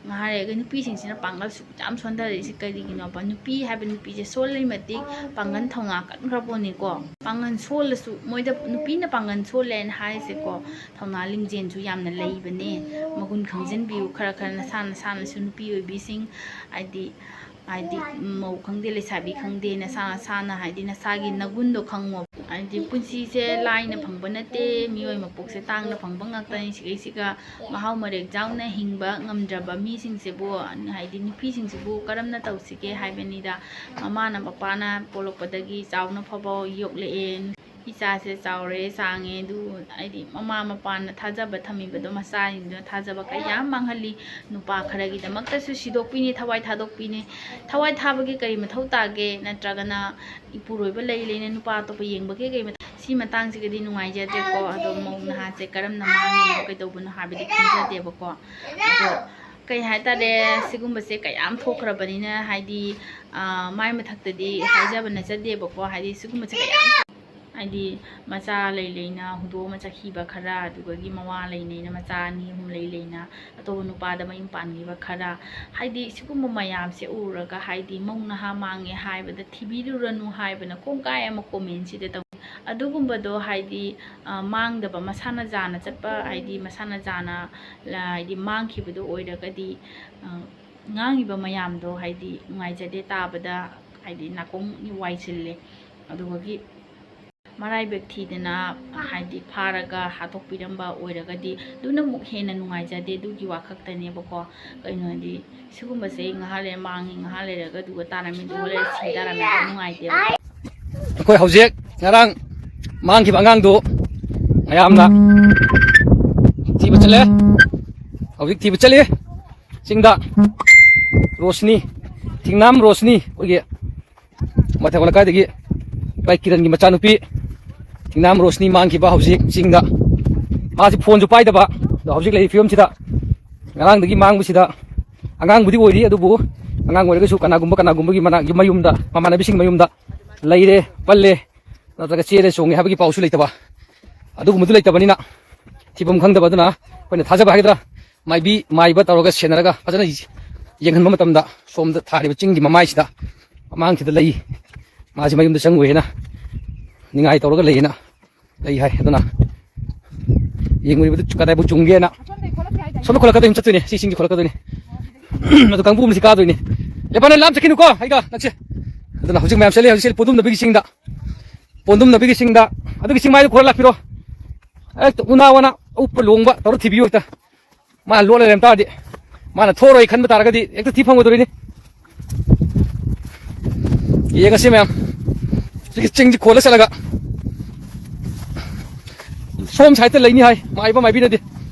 ꯉꯥꯏꯍꯥꯛ ꯂꯩꯔꯒ ꯅꯨꯄꯤꯁꯤꯡꯁꯤꯅ ꯄꯥꯡꯒꯜ ꯁꯨꯛ ꯌꯥꯝ ꯁꯣꯟꯊꯔꯛꯏꯁꯦ ꯀꯔꯤꯒꯤꯅꯣꯕ? ꯅꯨꯄꯤ ꯍꯥꯏꯕ ꯅꯨꯄꯤꯁꯦ ꯁꯣꯜꯂꯤ ꯃꯇꯤꯛ ꯄꯥꯡꯒꯜ ꯊꯧꯅꯥ ꯀꯟꯈ꯭ꯔ ꯄꯣꯠꯅꯤꯀꯣ꯫ ꯄꯥꯡꯒꯜ ꯁꯣꯜꯂꯁꯨ ꯃꯣꯏꯗ, ꯅꯨꯄꯤꯅ ꯄꯥꯡꯒꯜ ꯁꯣꯜꯂꯦꯅ ꯍꯥꯏꯁꯦꯀꯣ, ꯊꯧꯅꯥ ꯂꯤꯡꯖꯦꯜꯁꯨ ꯌꯥꯝꯅ ꯂꯩꯕꯅꯦ꯫ ꯃꯒꯨꯟ ꯈꯪꯖꯤꯟꯕꯤꯌꯨ ꯈꯔ ꯈꯔ ꯅꯁꯥ ꯅꯁꯥꯅꯁꯨ, ꯅꯨꯄꯤ ꯑꯣꯏꯕꯤꯁꯤꯡ, ꯍꯥꯏꯗꯤ, ꯍꯥꯏꯗꯤ ꯃꯧ ꯈꯪꯗꯦ, ꯂꯩꯁꯥꯕꯤ ꯈꯪꯗꯦ, ꯅꯁꯥ ꯅꯁꯥꯅ ꯍꯥꯏꯗꯤ ꯅꯁꯥꯒꯤ ꯅꯒꯨꯟꯗꯣ ꯈꯪꯉꯣ꯫ ꯍꯥꯏꯗꯤ ꯄꯨꯟꯁꯤꯁꯦ ꯂꯥꯏꯅ ꯐꯪꯕ ꯅꯠꯇꯦ, ꯃꯤꯑꯣꯏ ꯃꯄꯣꯛꯁꯦ ꯇꯥꯡꯅ ꯐꯪꯕ ꯉꯥꯛꯇꯅꯤ꯫ ꯁꯤꯒꯩꯁꯤꯒ ꯃꯍꯥꯎ ꯃꯔꯦꯛ ꯆꯥꯎꯅ ꯍꯤꯡꯕ ꯉꯝꯗ꯭ꯔꯕ ꯃꯤꯁꯤꯡꯁꯤꯕꯨ, ꯍꯥꯏꯗꯤ ꯅꯨꯄꯤꯁꯤꯡꯁꯤꯕꯨ ꯀꯔꯝꯅ ꯇꯧꯁꯤꯒꯦ ꯍꯥꯏꯕꯅꯤꯗ꯫ ꯃꯃꯥꯅ ꯃꯄꯥꯅ ꯄꯣꯛꯂꯛꯄꯗꯒꯤ ꯆꯥꯎꯅ ꯐꯥꯎꯕ ꯌꯣꯛꯂꯛꯑꯦ꯫ ꯏꯆꯥꯁꯦ ꯆꯥꯎꯔꯦ, ꯆꯥꯡꯉꯦ, ꯑꯗꯨ ꯍꯥꯏꯗꯤ ꯃꯃꯥ ꯃꯄꯥꯅ ꯊꯥꯖꯕ ꯊꯝꯃꯤꯕꯗꯣ, ꯃꯆꯥꯁꯤꯡꯗꯨꯅ ꯊꯥꯖꯕ ꯀꯌꯥ ꯃꯥꯡꯍꯜꯂꯤ꯫ ꯅꯨꯄꯥ ꯈꯔꯒꯤꯗꯃꯛꯇꯁꯨ ꯁꯤꯗꯣꯛꯄꯤꯅꯤ, ꯊꯋꯥꯏ ꯊꯥꯗꯣꯛꯄꯤꯅꯤ꯫ ꯊꯋꯥꯏ ꯊꯥꯕꯒꯤ ꯀꯔꯤ ꯃꯊꯧ ꯇꯥꯒꯦ? ꯅꯠꯇ꯭ꯔꯒꯅ ꯏꯄꯨꯔꯣꯏꯕ ꯂꯩ ꯂꯩꯅ ꯅꯨꯄꯥ ꯑꯇꯣꯞꯄ ꯌꯦꯡꯕꯒꯤ ꯀꯔꯤ ꯃꯊꯧ? ꯁꯤ ꯃꯇꯥꯡꯁꯤꯒꯗꯤ ꯅꯨꯡꯉꯥꯏꯖꯗ꯭ꯔꯦꯀꯣ꯫ ꯑꯗꯣ ꯃꯧ ꯅꯍꯥꯁꯦ ꯀꯔꯝꯅ ꯃꯥꯡꯉꯤꯅꯣ, ꯀꯩꯗꯧꯕꯅꯣ ꯍꯥꯏꯕꯗꯤ ꯈꯪꯖꯗꯦꯕꯀꯣ꯫ ꯑꯗꯣ ꯀꯩ ꯍꯥꯏꯇꯥꯔꯦ, ꯁꯤꯒꯨꯝꯕꯁꯦ ꯀꯌꯥꯝ ꯊꯣꯛꯈ꯭ꯔꯕꯅꯤꯅ, ꯍꯥꯏꯗꯤ, ꯑ, ꯃꯥꯏ ꯃꯊꯛꯇꯗꯤ ꯍꯥꯏꯖꯕ ꯅꯠꯆꯗꯦꯕꯀꯣ꯫ ꯍꯥꯏꯗꯤ ꯁꯤꯒꯨꯝꯕꯁꯦ ꯀꯌꯥꯝ, ꯍꯥꯏꯗꯤ ꯃꯆꯥ ꯂꯩ ꯂꯩꯅ ꯍꯨꯟꯗꯣꯛꯑꯃ ꯆꯠꯈꯤꯕ ꯈꯔ, ꯑꯗꯨꯗꯒꯤ ꯃꯋꯥ ꯂꯩꯅꯩꯅ ꯃꯆꯥ ꯑꯅꯤ ꯑꯍꯨꯝ ꯂꯩ ꯂꯩꯅ ꯑꯇꯣꯞꯄ ꯅꯨꯄꯥꯗ ꯃꯌꯨꯝ ꯄꯥꯟꯈꯤꯕ ꯈꯔ, ꯍꯥꯏꯗꯤ ꯁꯤꯒꯨꯝꯕ ꯃꯌꯥꯝꯁꯦ ꯎꯔꯒ, ꯍꯥꯏꯗꯤ ꯃꯧ ꯅꯍꯥ ꯃꯥꯡꯉꯦ ꯍꯥꯏꯕꯗ ꯊꯤꯕꯤꯔꯨꯔꯅꯨ ꯍꯥꯏꯕꯅ ꯀꯣꯡꯒꯥꯏ ꯑꯃ comment ꯁꯤꯗ ꯇꯧ-, ꯑꯗꯨꯒꯨꯝꯕꯗꯣ ꯍꯥꯏꯗꯤ, ꯑ, ꯃꯥꯡꯗꯕ, ꯃꯁꯥꯅ ꯖꯥꯅ ꯆꯠꯄ, ꯍꯥꯏꯗꯤ ꯃꯁꯥꯅ ꯖꯥꯅ, ꯍꯥꯏꯗꯤ ꯃꯥꯡꯈꯤꯕꯗꯣ ꯑꯣꯏꯔꯒꯗꯤ, ꯑ, ꯉꯥꯡꯉꯤꯕ ꯃꯌꯥꯝꯗꯣ ꯍꯥꯏꯗꯤ ꯅꯨꯡꯉꯥꯏꯖꯗꯦ ꯇꯥꯕꯗ, ꯍꯥꯏꯗꯤ ꯅꯥꯀꯣꯡ ꯋꯥꯏꯁꯤꯜꯂꯦ꯫ ꯑꯗꯨꯒꯤ ꯃꯔꯥꯏꯕꯛ ꯊꯤꯗꯅ ꯍꯥꯏꯗꯤ ꯐꯥꯔꯒ ꯍꯥꯠꯇꯣꯛꯄꯤꯔꯝꯕ ꯑꯣꯏꯔꯒꯗꯤ ꯑꯗꯨꯅ ꯑꯃꯨꯛ ꯍꯦꯟꯅ ꯅꯨꯡꯉꯥꯏꯖꯗꯦ꯫ ꯑꯗꯨꯒꯤ ꯋꯥꯈꯛꯇꯅꯦꯕꯀꯣ꯫ ꯀꯩꯅꯣ ꯍꯥꯏꯗꯤ ꯁꯤꯒꯨꯝꯕꯁꯦ ꯉꯥꯏꯍꯥꯛ ꯂꯩꯔ ꯃꯥꯡꯉꯤ, ꯉꯥꯏꯍꯥꯛ ꯂꯩꯔꯒ ꯑꯗꯨꯒ ꯇꯥꯔꯝꯃꯤ, ꯑꯗꯨꯒ ꯂꯩꯔ ꯁꯤ ꯇꯥꯔꯝꯃꯤ, ꯑꯗꯨ ꯅꯨꯡꯉꯥꯏꯇꯦꯕ꯫ ꯑꯩꯈꯣꯏ ꯍꯧꯖꯤꯛ ꯉꯔꯥꯡ ꯃꯥꯡꯈꯤꯕ ꯑꯉꯥꯡꯗꯨ ꯃꯌꯥꯝꯅ ꯊꯤꯕ ꯆꯠꯂꯦ꯫ ꯍꯧꯖꯤꯛ ꯊꯤꯕ ꯆꯠꯂꯤ ꯆꯤꯡꯗ꯫ ꯔꯣꯁꯅꯤ, ꯊꯤꯡꯅꯥꯝ ꯔꯣꯁꯅꯤ, ꯑꯩꯈꯣꯏꯒꯤ ꯃꯊꯛ ꯂꯩꯀꯥꯏꯗꯒꯤ ꯂꯥꯏ ꯀꯤꯔꯟꯒꯤ ꯃꯆꯥꯅꯨꯄꯤ ꯊꯤꯡꯅꯥꯝ ꯔꯣꯁꯅꯤ ꯃꯥꯡꯈꯤꯕ ꯍꯧꯖꯤꯛ ꯆꯤꯡꯗ꯫ ꯃꯥꯁꯤ phoneꯁꯨ ꯄꯥꯏꯗꯕ꯫ ꯑꯗꯣ ꯍꯧꯖꯤꯛ ꯂꯩꯔꯤꯕ ꯐꯤꯕꯝꯁꯤꯗ ꯑꯉꯥꯡꯗꯒꯤ ꯃꯥꯡꯕꯁꯤꯗ, ꯑꯉꯥꯡꯕꯨꯗꯤ ꯑꯣꯏꯔꯤ, ꯑꯗꯨꯕꯨ ꯑꯉꯥꯡ ꯑꯣꯏꯔꯒꯁꯨ ꯀꯅꯥꯒꯨꯝꯕ ꯀꯅꯥꯒꯨꯝꯕꯒꯤ ꯃꯅꯥꯛ-, ꯃꯌꯨꯝꯗ, ꯃꯃꯥꯟꯅꯕꯤꯁꯤꯡ ꯃꯌꯨꯝꯗ ꯂꯩꯔꯦ, ꯄꯜꯂꯦ, ꯅꯠꯇ꯭ꯔꯒ ꯆꯦꯜꯂꯦ ꯆꯣꯡꯉꯦ ꯍꯥꯏꯕꯒꯤ ꯄꯥꯎꯁꯨ ꯂꯩꯇꯕ꯫ ꯑꯗꯨꯒꯨꯝꯕꯗꯨ ꯂꯩꯇꯕꯅꯤꯅ ꯊꯤꯐꯝ ꯈꯪꯗꯕ꯫ ꯑꯗꯨꯅ ꯑꯩꯈꯣꯏꯅ ꯊꯥꯖꯕ ꯍꯥꯏꯒꯗ꯭ꯔꯥ, ꯃꯥꯏꯕꯤ ꯃꯥꯏꯕ ꯇꯧꯔꯒ ꯁꯦꯟꯅꯔꯒ ꯐꯖꯅ ꯌꯦꯡꯍꯟꯕ ꯃꯇꯝꯗ ꯁꯣꯝꯗ ꯊꯥꯔꯤꯕ ꯆꯤꯡꯒꯤ ꯃꯃꯥꯏꯁꯤꯗ ꯑꯉꯥꯡꯁꯤꯗ ꯂꯩ, ꯃꯥꯁꯤ ꯃꯌꯨꯝꯗ ꯆꯪꯉꯨꯏꯅ ꯅꯤꯡꯉꯥꯏ ꯇꯧꯔꯒ ꯂꯩꯌꯦꯅ ꯂꯩ ꯍꯥꯏ꯫ ꯑꯗꯨꯅ ꯌꯦꯡꯉꯨꯔꯤꯕꯗꯨ ꯀꯗꯥꯏꯕꯨ ꯆꯨꯝꯒꯦꯅ ꯁꯣꯝꯗ ꯈꯣꯠꯂꯛꯀꯗꯣꯏꯅꯤ, ꯆꯠꯇꯣꯏꯅꯦ, ꯁꯤ ꯆꯤꯡꯁꯤ ꯈꯣꯠꯂꯛꯀꯗꯣꯏꯅꯤ꯫ ꯑꯗꯨ ꯀꯥꯡꯕꯨ ꯑꯃꯁꯤ ꯀꯥꯗꯣꯏꯅꯤ꯫ ꯂꯦꯄꯥ, ꯅꯪ ꯂꯥꯞ ꯆꯠꯈꯤꯅꯨꯀꯣ, ꯑꯩꯒ ꯅꯛꯁꯦ꯫ ꯑꯗꯨꯅ ꯍꯧꯖꯤꯛ ꯃꯌꯥꯝ ꯆꯠꯂꯤ, ꯍꯧꯖꯤꯛ ꯆꯠꯂꯤ ꯄꯣꯟꯗꯨꯝ ꯅꯥꯄꯤꯒꯤ ꯆꯤꯡꯗ, ꯄꯣꯟꯗꯨꯝ ꯅꯥꯄꯤꯒꯤ ꯆꯤꯡꯗ꯫ ꯑꯗꯨꯒꯤ ꯆꯤꯡꯃꯥꯏꯗꯨ ꯈꯣꯔ ꯂꯥꯛꯄꯤꯔꯣ꯫ ꯍꯦꯛꯇ ꯎꯅꯥ ꯋꯥꯅ ꯑꯎꯞꯄ ꯂꯣꯡꯕ ꯇꯧꯔ ꯊꯤꯕꯤꯌꯨ ꯍꯦꯛꯇ꯫ ꯃꯥꯅ ꯂꯣꯠꯂ ꯂꯩꯔꯝ ꯇꯥꯔꯗꯤ, ꯃꯥꯅ ꯊꯣꯛꯑꯔꯣꯏ ꯈꯟꯕ ꯇꯥꯔꯒꯗꯤ ꯍꯦꯛꯇ ꯊꯤ ꯐꯪꯉꯣꯏꯗꯧꯔꯤꯅꯤ꯫ ꯌꯦꯡꯉꯁꯤ ꯃꯌꯥꯝ, ꯁꯤꯒꯤ ꯆꯤꯡꯁꯤ ꯈꯣꯜꯂ ꯆꯠꯂꯒ ꯁꯣꯝ ꯁꯥꯏꯠꯇ ꯂꯩꯅꯤ ꯍꯥꯏ, ꯃꯥꯏꯕ ꯃꯥꯏꯕꯤꯅꯗꯤ꯫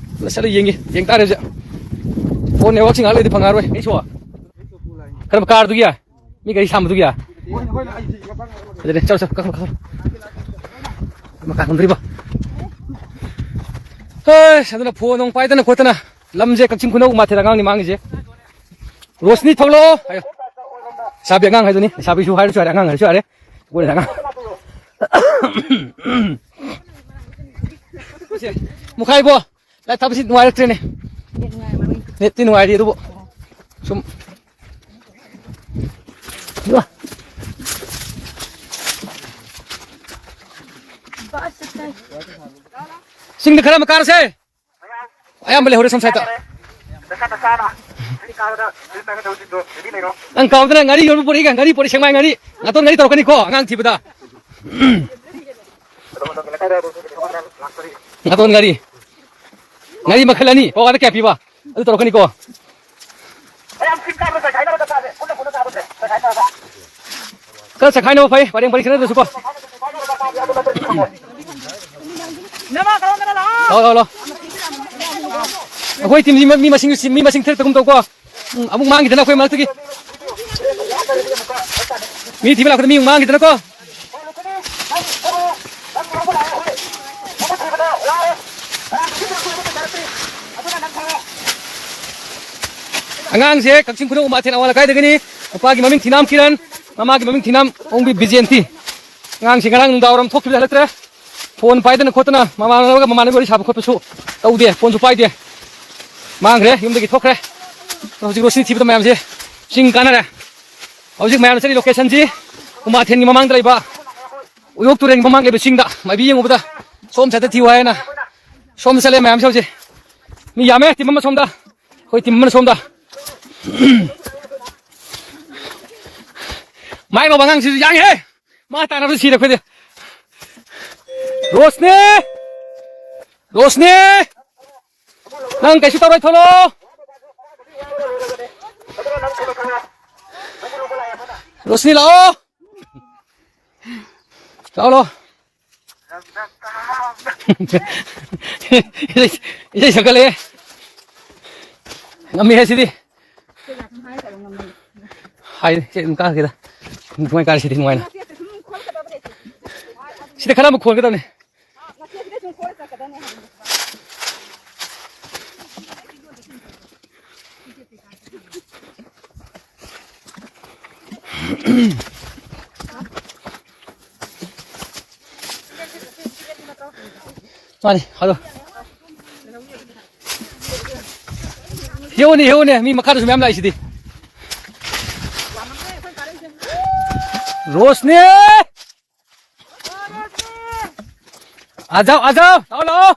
ꯆꯠꯂ ꯌꯦꯡꯒꯦ, ꯌꯦꯡ ꯇꯥꯔꯦ ꯍꯧꯖꯤꯛ꯫ ꯐꯣꯟ ꯅꯦꯠꯋꯥꯛꯁꯤ ꯉꯥꯏꯍꯥꯛ ꯂꯩꯗꯤ ꯐꯪꯉꯔꯣꯏ꯫ ꯑꯩꯁꯨ ꯀꯔꯝꯕ ꯀꯥꯔꯗꯨꯒꯤ? ꯃꯤ ꯒꯥꯔꯤ ꯁꯥꯝꯕꯗꯨꯒꯤ? ꯑꯗꯨꯅꯦ, ꯆꯠꯂꯣ, ꯆꯠꯂꯣ, ꯀꯛꯈ꯭ꯔꯣ, ꯀꯛꯈ꯭ꯔꯣ꯫ ꯃꯀꯥ ꯉꯝꯗ꯭ꯔꯤꯕ? ꯑꯁ, ꯑꯗꯨꯅ ꯐꯣꯟ ꯅꯨꯡ ꯄꯥꯏꯗꯅ ꯈꯣꯠꯇꯅ ꯂꯝꯁꯦ ꯀꯛꯆꯤꯡ ꯈꯨꯅꯧ ꯎꯃꯥꯊꯦꯜ ꯑꯉꯥꯡꯅꯤ ꯃꯥꯡꯉꯤꯁꯦ꯫ ꯔꯣꯁꯅꯤ ꯊꯣꯛꯂꯛꯑꯣ ꯍꯥꯏꯌꯣ꯫ ꯂꯩꯁꯥꯕꯤ ꯑꯉꯥꯡ ꯍꯥꯏꯗꯨꯅꯤ꯫ ꯂꯩꯁꯥꯕꯤꯁꯨ ꯍꯥꯏꯔꯁꯨ ꯌꯥꯔꯦ, ꯑꯉꯥꯡ ꯍꯥꯏꯔꯁꯨ ꯌꯥꯔꯦ꯫ ꯑꯩꯈꯣꯏꯅ ꯑꯉꯥꯡ꯫ ꯃꯨꯈꯥꯏꯕꯣ, ꯂꯥꯏꯔꯤꯛ ꯊꯥꯕꯁꯤ ꯅꯨꯡꯉꯥꯏꯔꯛꯇ꯭ꯔꯦꯅꯦ꯫ ꯅꯦꯠꯇꯤ ꯅꯨꯡꯉꯥꯏꯔꯤ ꯑꯗꯨꯕꯨ ꯁꯨꯝ꯫ ꯆꯤꯡꯗ ꯈꯔ ꯑꯃ ꯀꯥꯔꯁꯦ꯫ ꯑꯌꯥꯝꯕ ꯂꯩꯍꯧꯔꯦ ꯁꯣꯝ ꯁꯥꯏꯠꯇ꯫ ꯅꯪ ꯀꯥꯎꯗꯅ ꯉꯥꯔꯤ ꯌꯣꯟꯕ ꯄꯨꯔꯛꯏꯒ, ꯉꯥꯔꯤ ꯄꯨꯔꯛꯏ, ꯁꯦꯛꯃꯥꯏ ꯉꯥꯔꯤ, ꯉꯥꯇꯣꯟ ꯉꯥꯔꯤ ꯇꯧꯔꯛꯀꯅꯤꯀꯣ ꯑꯉꯥꯡ ꯊꯤꯕꯗ꯫ ꯉꯥꯇꯣꯟ ꯉꯥꯔꯤ꯫ ꯉꯥꯔꯤ ꯃꯈꯜ ꯑꯅꯤ, ꯄꯋꯥꯗ ꯀꯌꯥ ꯄꯤꯕ? ꯑꯗꯨ ꯇꯧꯔꯛꯀꯅꯤꯀꯣ꯫ ꯈꯔ ꯆꯈꯥꯏꯅꯕ ꯐꯩ, ꯄꯔꯦꯡ ꯄꯔꯦꯡ ꯈꯦꯠꯅꯗ꯭ꯔꯁꯨꯀꯣ꯫ ꯂꯥꯛꯑꯣ, ꯂꯥꯛꯑꯣ, ꯂꯥꯛꯑꯣ꯫ ꯑꯩꯈꯣꯏ ꯇꯤꯝꯁꯤ ꯃꯤ ꯃꯁꯤꯡ, ꯃꯤ ꯃꯁꯤꯡ ꯊꯤꯔꯛꯇꯒꯨꯝ ꯇꯧꯀꯣ꯫ ꯎꯝ, ꯑꯃꯨꯛ ꯃꯥꯡꯈꯤꯗꯅ ꯑꯩꯈꯣꯏ ꯃꯔꯛꯇꯒꯤ꯫ ꯃꯤ ꯊꯤꯕ ꯂꯥꯛꯄꯗ ꯃꯤ ꯑꯃꯨꯛ ꯃꯥꯡꯈꯤꯗꯅꯀꯣ꯫ ꯑꯉꯥꯡꯁꯦ ꯀꯛꯆꯤꯡ ꯈꯨꯅꯧ ꯎꯃꯥꯊꯦꯜ ꯑꯋꯥꯡ ꯂꯩꯀꯥꯏꯗꯒꯤꯅꯤ꯫ ꯅꯨꯄꯥꯒꯤ ꯃꯃꯤꯡ ꯊꯤꯅꯥꯝ ꯀꯤꯔꯟ, ꯃꯃꯥꯒꯤ ꯃꯃꯤꯡ ꯊꯤꯅꯥꯝ ꯑꯣꯡꯕꯤ ꯕꯤꯖꯦꯟꯇꯤ꯫ ꯑꯉꯥꯡꯁꯦ ꯉꯔꯥꯡ ꯅꯨꯡꯗꯥꯡ ꯋꯥꯏꯔꯝ ꯊꯣꯛꯈꯤꯕꯗ ꯍꯜꯂꯛꯇ꯭ꯔꯦ꯫ ꯐꯣꯟ ꯄꯥꯏꯗꯅ ꯈꯣꯠꯇꯅ ꯃꯃꯥꯟꯅꯕꯒ ꯃꯃꯥꯟꯅꯕ ꯋꯥꯔꯤ ꯁꯥꯕ ꯈꯣꯠꯄꯁꯨ ꯇꯧꯗꯦ, ꯐꯣꯟꯁꯨ ꯄꯥꯏꯗꯦ꯫ ꯃꯥꯡꯈ꯭ꯔꯦ, ꯌꯨꯝꯗꯒꯤ ꯊꯣꯛꯈ꯭ꯔꯦ꯫ ꯍꯧꯖꯤꯛ ꯔꯣꯁꯅꯤ ꯊꯤꯕꯗ ꯃꯌꯥꯝꯁꯦ ꯆꯤꯡ ꯀꯥꯟꯅꯔꯦ꯫ ꯍꯧꯖꯤꯛ ꯃꯌꯥꯝꯅ ꯆꯠꯂꯤ ꯂꯣꯀꯦꯁꯟꯁꯤ ꯎꯃꯥꯊꯦꯟꯒꯤ ꯃꯃꯥꯡꯗ ꯂꯩꯕ ꯎꯌꯣꯛ ꯇꯨꯔꯦꯟꯒꯤ ꯃꯃꯥꯡ ꯂꯩꯕ ꯆꯤꯡꯗ ꯃꯥꯏꯕꯤ ꯌꯦꯡꯉꯨꯕꯗ ꯁꯣꯝ ꯁꯥꯏꯗ ꯊꯤꯌꯨ ꯍꯥꯏꯅ ꯁꯣꯝꯗ ꯆꯠꯂꯦ ꯃꯌꯥꯝꯁꯦ ꯍꯧꯖꯤꯛ꯫ ꯃꯤ ꯌꯥꯝꯃꯦ, ꯇꯤꯝ ꯑꯃ ꯁꯣꯝꯗ, ꯑꯩꯈꯣꯏ ꯇꯤꯝ ꯑꯃꯅ ꯁꯣꯝꯗ꯫ ꯃꯥꯏ ꯂꯧꯕ ꯑꯉꯥꯡꯁꯤꯁꯨ ꯌꯥꯡꯉꯦꯍꯦ꯫ ꯃꯥ ꯇꯥꯟꯅꯕꯗ ꯁꯤꯔꯦ ꯑꯩꯈꯣꯏꯗꯤ꯫ ꯔꯣꯁꯅꯤ! ꯔꯣꯁꯅꯤ! ꯅꯪ ꯀꯩꯁꯨ ꯇꯧꯔꯣꯏ, ꯊꯣꯛꯂꯛꯑꯣ꯫ ꯔꯣꯁꯅꯤ, ꯂꯥꯛꯑꯣ꯫ ꯂꯥꯛꯑꯣ, ꯂꯥꯛꯑꯣ꯫ ꯏꯁꯩ, ꯏꯁꯩ ꯁꯛꯀꯠꯂꯛꯑꯦ꯫ ꯉꯝꯃꯤꯍꯦ ꯁꯤꯗꯤ꯫ ꯍꯥꯏ, ꯁꯤ ꯑꯗꯨꯝ ꯀꯥꯈꯤꯗ꯫ ꯅꯨꯡꯉꯥꯏ ꯀꯥꯔꯦ ꯁꯤꯗꯤ ꯅꯨꯡꯉꯥꯏꯅ꯫ ꯁꯤꯗ ꯈꯔ ꯑꯃꯨꯛ ꯈꯣꯟꯒꯗꯕꯅꯦ꯫ ꯃꯥꯅꯤ, ꯑꯗꯣ꯫ ꯍꯦꯛꯎꯅꯦ, ꯍꯦꯛꯎꯅꯦ, ꯃꯤ ꯃꯈꯥꯗꯁꯨ ꯃꯌꯥꯝ ꯂꯥꯛꯏꯁꯤꯗꯤ꯫ ꯔꯣꯁꯅꯤ! ꯑꯖꯥꯎ, ꯑꯖꯥꯎ, ꯂꯥꯛꯑꯣ, ꯂꯥꯛꯑꯣ꯫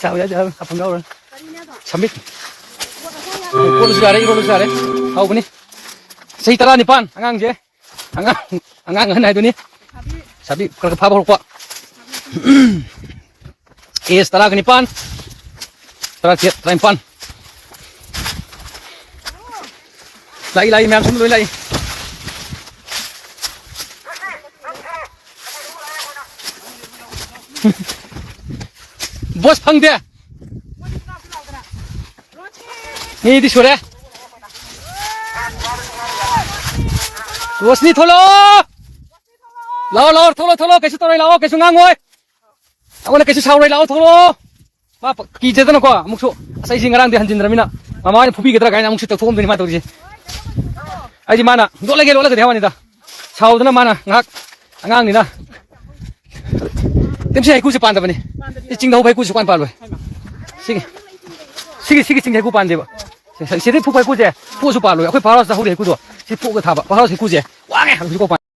ꯆꯥꯕ ꯌꯥꯗꯦ ꯍꯥꯏꯕ, ꯍꯥꯞꯐꯝ ꯌꯥꯎꯔꯣꯏ꯫ ꯁꯝꯃꯤꯠ꯫ ꯀꯣꯠꯂꯁꯨ ꯌꯥꯔꯦ, ꯏꯔꯣꯜꯂꯁꯨ ꯌꯥꯔꯦ꯫ ꯍꯥꯎꯕꯅꯤ꯫ ꯆꯍꯤ ꯇꯔꯥꯅꯤꯄꯥꯟ ꯑꯉꯥꯡꯁꯦ꯫ ꯑꯉꯥꯡ, ꯑꯉꯥꯡ ꯑꯍꯟ ꯍꯥꯏꯗꯨꯅꯤ꯫ ꯁꯥꯕꯤ ꯈꯔ ꯈꯔ ꯐꯥꯕ ꯍꯧꯔꯛꯄ꯫ ꯑꯦꯖ ꯇꯔꯥꯒ ꯅꯤꯄꯥꯟ, ꯇꯔꯥꯇꯔꯦꯠ, ꯇꯔꯥꯅꯤꯄꯥꯟ꯫ ꯂꯥꯛꯏ, ꯂꯥꯛꯏ, ꯃꯌꯥꯝ ꯁꯨꯝ ꯂꯣꯏ ꯂꯥꯛꯏ꯫ ꯕꯣꯁ ꯐꯪꯗꯦ꯫ ꯃꯤꯗꯤ ꯁꯨꯔꯦ꯫ ꯔꯣꯁꯅꯤ ꯊꯣꯛꯂꯛꯑꯣ꯫ ꯂꯥꯛꯑꯣ, ꯂꯥꯛꯑꯣ, ꯊꯣꯛꯂꯛꯑꯣ, ꯊꯣꯛꯂꯛꯑꯣ꯫ ꯀꯩꯁꯨ ꯇꯧꯔꯣꯏ, ꯂꯥꯛꯑꯣ, ꯀꯩꯁꯨ ꯉꯥꯡꯉꯣꯏ꯫ ꯑꯩꯉꯣꯟꯗ ꯀꯩꯁꯨ ꯁꯥꯎꯔꯣꯏ, ꯂꯥꯛꯑꯣ, ꯊꯣꯛꯂꯛꯑꯣ꯫ ꯃꯥ ꯄ-, ꯀꯤꯖꯗꯅꯀꯣ ꯑꯃꯨꯛꯁꯨ, ꯑꯁ, ꯑꯩꯁꯦ ꯉꯔꯥꯡꯗꯤ ꯍꯟꯖꯤꯟꯗ꯭ꯔꯃꯤꯅ ꯃꯃꯥ ꯍꯣꯏꯅ ꯐꯨꯕꯤꯒꯗ꯭ꯔꯥ ꯀꯥꯏꯅ ꯑꯃꯨꯛꯁꯨ ꯇꯧꯊꯣꯛꯑꯝꯗꯣꯏꯅꯤ ꯃꯥ ꯇꯧꯔꯤꯁꯦ꯫ ꯑꯩꯗꯤ ꯃꯥꯅ ꯂꯣꯠꯂꯒꯦ, ꯂꯣꯠꯂꯒꯗꯤ ꯍꯥꯏ ꯋꯥꯅꯤꯗ꯫ ꯁꯥꯎꯗꯅ ꯃꯥꯅ ꯉꯥꯏꯍꯥꯛ ꯑꯉꯥꯡꯅꯤꯅ꯫ ꯇꯤꯝꯁꯤ ꯍꯩꯀꯨꯁꯦ ꯄꯥꯟꯗꯕꯅꯤ꯫ ꯁꯤ ꯆꯤꯡꯗ ꯍꯧꯕ ꯍꯩꯀꯨꯁꯦ ꯁꯨꯛꯄꯥꯟ ꯄꯥꯜꯂꯣꯏ꯫ ꯁꯤꯒꯤ, ꯁꯤꯒꯤ, ꯁꯤꯒꯤ ꯆꯤꯡꯗ ꯍꯩꯀꯨ ꯄꯥꯟꯗꯦꯕ꯫ ꯁꯤꯗꯩ ꯐꯨꯛꯄ ꯍꯩꯀꯨꯁꯦ ꯐꯨꯛꯑꯁꯨ ꯄꯥꯜꯂꯣꯏ꯫ ꯑꯩꯈꯣꯏ ꯐꯥꯔ ꯍꯥꯎꯁꯇ ꯍꯧꯔꯤ ꯍꯩꯀꯨꯗꯣ ꯁꯤ ꯐꯨꯛꯑꯒ ꯊꯥꯕ꯫ ꯐꯥꯔ ꯍꯥꯎꯁ ꯍꯩꯀꯨꯁꯦ ꯋꯥꯡꯉꯦ ꯍꯧꯖꯤꯛꯐꯥꯎ ꯄꯥꯟ-